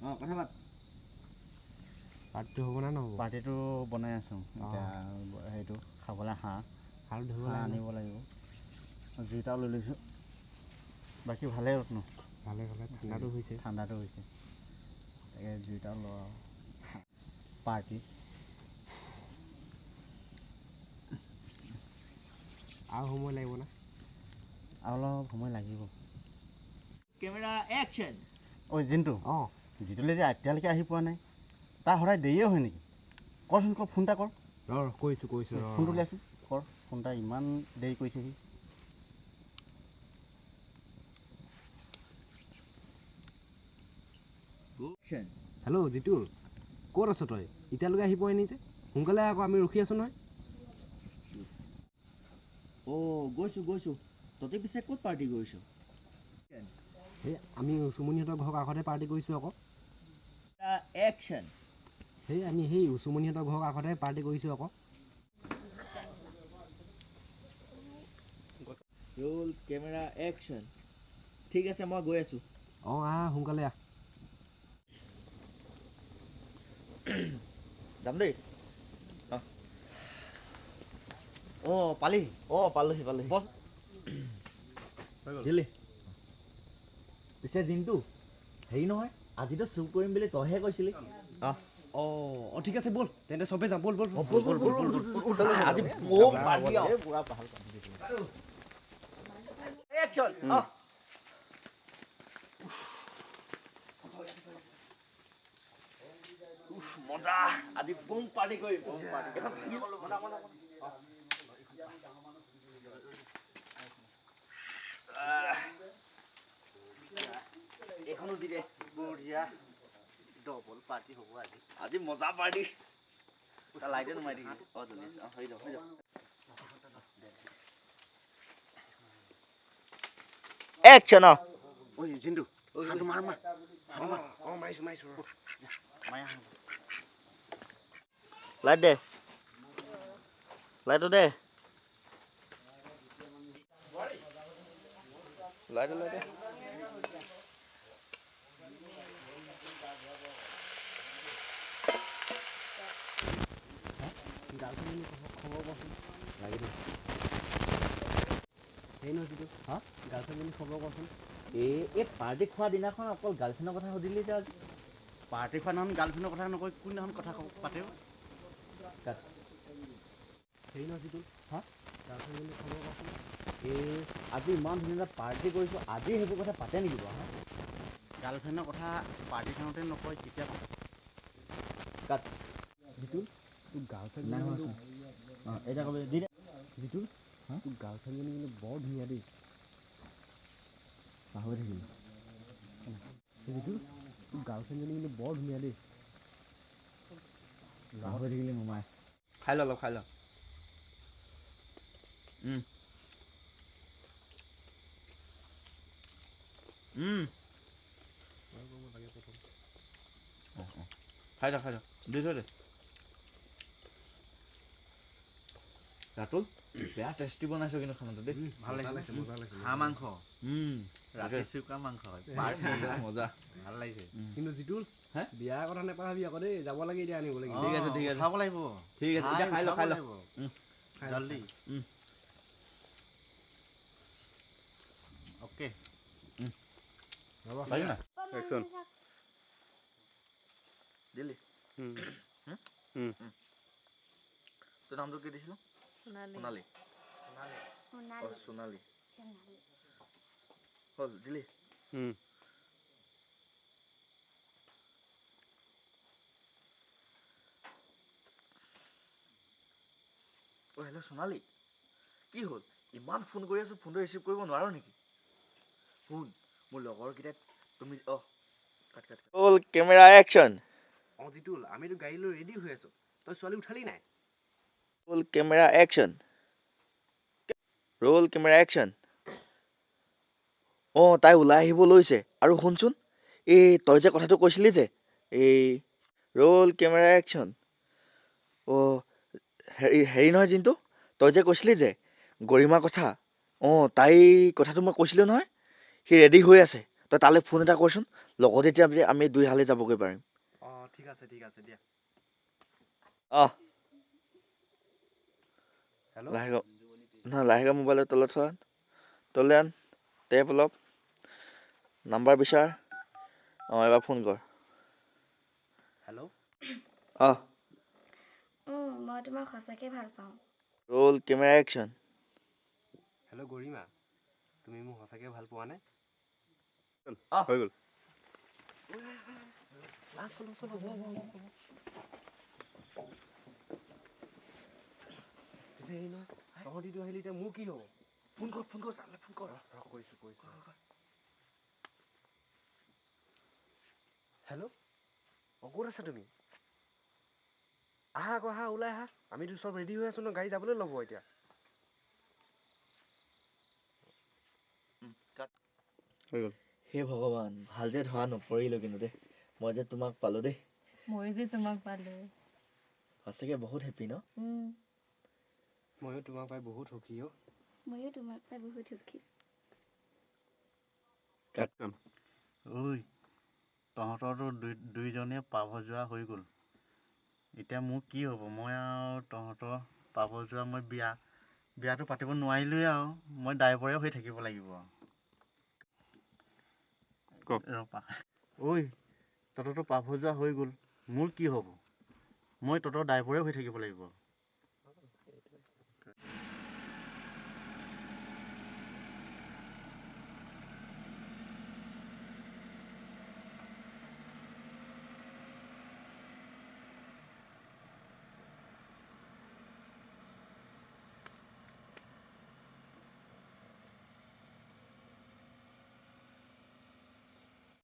অঁ, কথা পাত। পাৰ্টিটো হ'ব না নহ'ব? পাৰ্টিটো বনাই আছোঁ এতিয়া। সেইটো খাবলৈ হাঁহ আৰু ধৰিব হাঁহ লাগে। আনিব লাগিব। জুইটাও লৈ লৈছোঁ। বাকী ভালেই ন? ভালে ভালে, ঠাণ্ডাটো হৈছে। ঠাণ্ডাটো হৈছে, তাকে জুইটাও লওঁ আৰু পাৰ্টি। আৰু সময় লাগিব না? আৰু অলপ সময় লাগিব। Camera action. ঐ জিন্তু। অঁ। যিটোলৈ যে এতিয়ালৈকে আহি পোৱা নাই, তাৰ সদায় দেৰিয়ে হয় নেকি? কৰচোন, কৰ, ফোন এটা কৰ। ৰ, কৈছোঁ কৈছোঁ, ৰ। ফোনটো উলিয়াচোন, কৰ ফোন এটা। ইমান দেৰি কৰিছে সি। একশ্যন। হেল্ল' জিতুল, ক'ত আছ তই? এতিয়ালৈকে আহি পোৱাই নাই যে? সোনকালে আকৌ, আমি ৰখি আছোঁ নহয়। অঁ, গৈছোঁ গৈছোঁ। তহঁতে পিছে ক'ত পাৰ্টি কৰিছ? এই আমি উচুমণিহঁতৰ ঘৰৰ কাষতে পাৰ্টি কৰিছোঁ আকৌ। একশ্যন। সেই আমি সেই উচুমণিহঁতৰ ঘৰৰ কাষতে পাৰ্টি কৰিছোঁ আকৌ। Roll camera action. ঠিক আছে, মই গৈ আছোঁ। অঁ, আহ, সোনকালে আহ। যাম দেই। অঁ, পালি? অঁ, পালোহি পালোহি। বছ। দিলি পিছে জিন্তু, হেৰি নহয়, আজিতো চুৰ কৰিম বুলি তইহে কৈছিলি। অঁ অঁ, ঠিক আছে, ব'ল তেন্তে, চবেই যাম, ব'ল ব'ল। ব'ল ব'ল ব'ল ব'ল, আজি বম পাৰ্টি। পুৰা ভাল। একশ্যন। উফ, মজা, আজি বম পাৰ্টি কৰিম। বম পাৰ্টি। এখন ভাঙি গ'লো। মনা মনা। এইখনো দি দে। বঢ়িয়া, ডবল পাৰ্টি হ'ব আজি। আজি মজা পাৰ্টি। লাইটে নুমাই দিবি। অঁ, জ্বলি আছে। অঁ, হৈ যাওক হৈ যাওক। একশ্যন। অঁ। ঐ জিন্তু, হাঁহটো মাৰ মাৰ। অঁ, মাৰিছোঁ মাৰিছোঁ। মায়া। লাইট দে, লাইটটো দে, লাইট লাইট দে। গাৰ্লফ্ৰেণ্ডজনী খবৰ কচোন। লাগি দে। হেৰি নহয় যিটো, হা? গাৰ্লফ্ৰেণ্ডজনী খবৰ কচোন। এই পাৰ্টি খোৱা দিনাখন অকল গাৰ্লফ্ৰেণ্ডৰ কথা সুধিলি যে আজি? পাৰ্টি খোৱা দিনাখন গাৰ্লফ্ৰেণ্ডৰ কথা নকয় কোনদিনাখন কথা পাতে? কাট। হেৰি নহয় যিটো, হা? গাৰ্লফ্ৰেণ্ডজনী খবৰ কচোন। এই আজি ইমান ধুনীয়া এটা পাৰ্টি কৰিছোঁ, আজি সেইবোৰ কথা পাতে নেকি বাৰু? হা? গাৰ্লফ্ৰেণ্ডৰ কথা পাৰ্টি খাওঁতে নকয় কেতিয়া পাতে? কাট। জিতুল, তোৰ গাৰ্লফ্ৰেণ্ডজনী নাই। কিন্তু অঁ, এতিয়া কবি, দি দে। জিতুল, হা? তোৰ গাৰ্লফ্ৰেণ্ডজনী কিন্তু বৰ ধুনীয়া দেই। পাহৰি থাকিলোঁ। জিতুল, তোৰ গাৰ্লফ্ৰেণ্ডজনী কিন্তু বৰ ধুনীয়া দেই। পাহৰি থাকিলি মোমাই। খাই ল অলপ, খাই ল। উম উম খাই যা, খাই যা, দি থৈ দে। ৰাতুল, বেয়া টেষ্টি বনাইছ কিন্তু খানাটো দেই। ভাল লাগিছে, হাঁহ মাংস। ৰাতি চুকা মাংস হয়। মজা মজা। ভাল লাগিছে। কিন্তু জিতুল, হে? বিয়াৰ কথা নাপাহৰিবি আকৌ দেই, যাব লাগে, এতিয়া আনিব লাগিব। ঠিক আছে, ঠিক আছে। খাব লাগিব। ঠিক আছে, এতিয়া খাই ল, খাই ল। জল্দি। অ'কে। পাৰি না? একশ্যন। দিলি? তোৰ নামটো কি দিছিলো? সোণালী। সোণালী। অঁ, সোণালী হ'ল, দিলি? অ' হেল্ল' সোণালী, কি হ'ল? ইমান ফোন কৰি আছোঁ, ফোনটো ৰিচিভ কৰিব নোৱাৰ নেকি? শুন, মোৰ লগৰকেইটাই তুমি, অঁ, কাট কাট। Roll camera action. অঁ জিতুল, আমিতো গাড়ী লৈ ৰেডি হৈ আছোঁ, তই ছোৱালী উঠালি নাই? Roll camera action. Roll camera action. অঁ, তাই ওলাই আহিব লৈছে। আৰু শুনচোন, এই তই যে কথাটো কৈছিলি যে, এই ৰোল কেমেৰা একশ্যন। অঁ, হেৰি হেৰি নহয় জিন্তু, তই যে কৈছিলি যে গৰিমাৰ কথা, অঁ, তাই কথাটো মই কৈছিলোঁ নহয়, সি ৰেডি হৈ আছে। তই তালৈ ফোন এটা কৰচোন, লগত এতিয়া আমি আমি দুই হালে যাবগৈ পাৰিম। অঁ, ঠিক আছে, ঠিক আছে দিয়া। অঁ। হেল্ল'। লাহেকৈ, নহয়, লাহেকৈ মোবাইলৰ তলত থোৱা, তললৈ আন, টেপ অলপ, নাম্বাৰ বিচাৰ। অঁ, এবাৰ ফোন কৰ। হেল্ল'। অঁ। মই তোমাক সঁচাকৈ ভাল পাওঁ। Roll camera action. Hello Garima, তুমি মোক সঁচাকৈ ভাল পোৱানে? অঁ। হৈ গ'ল। পিছে হেৰি নহয়, তহঁতিতো আহিলি, এতিয়া মোৰ কি হ'ব? ফোন কৰ, ফোন কৰ, তালৈ ফোন কৰ। কৰিছোঁ, কৰিছোঁ। হেল্ল', অঁ, ক'ত আছা তুমি? আহা আকৌ, আহা, ওলাই আহা। আমিতো চব ৰেডি হৈ আছোঁ ন, গাড়ী যাবলৈ ল'ব এতিয়া। হৈ গ'ল। হে ভগৱান, ভাল যে ধৰা নপৰিলোঁ কিন্তু দেই। মই যে তোমাক পালোঁ দেই। ময়ো যে তোমাক পালোঁ। সঁচাকৈ বহুত হেপী ন? ময়ো তোমাক পাই বহুত সুখী অ'। ময়ো তোমাক পাই বহুত সুখী। ঐ, তহঁতৰতো দুইজনীয়ে পাভ যোৱা হৈ গ'ল, এতিয়া মোৰ কি হ'ব? মই আৰু তহঁতৰ পাভ যোৱা, মই বিয়াটো পাতিব নোৱাৰিলোৱেই আৰু মই ড্ৰাইভাৰে হৈ থাকিব লাগিব আৰু। ৰ'বা, ঐ, তহঁতৰতো পাভ যোৱা হৈ গ'ল, মোৰ কি হ'ব? মই তহঁতৰ ড্ৰাইভাৰে হৈ থাকিব লাগিব।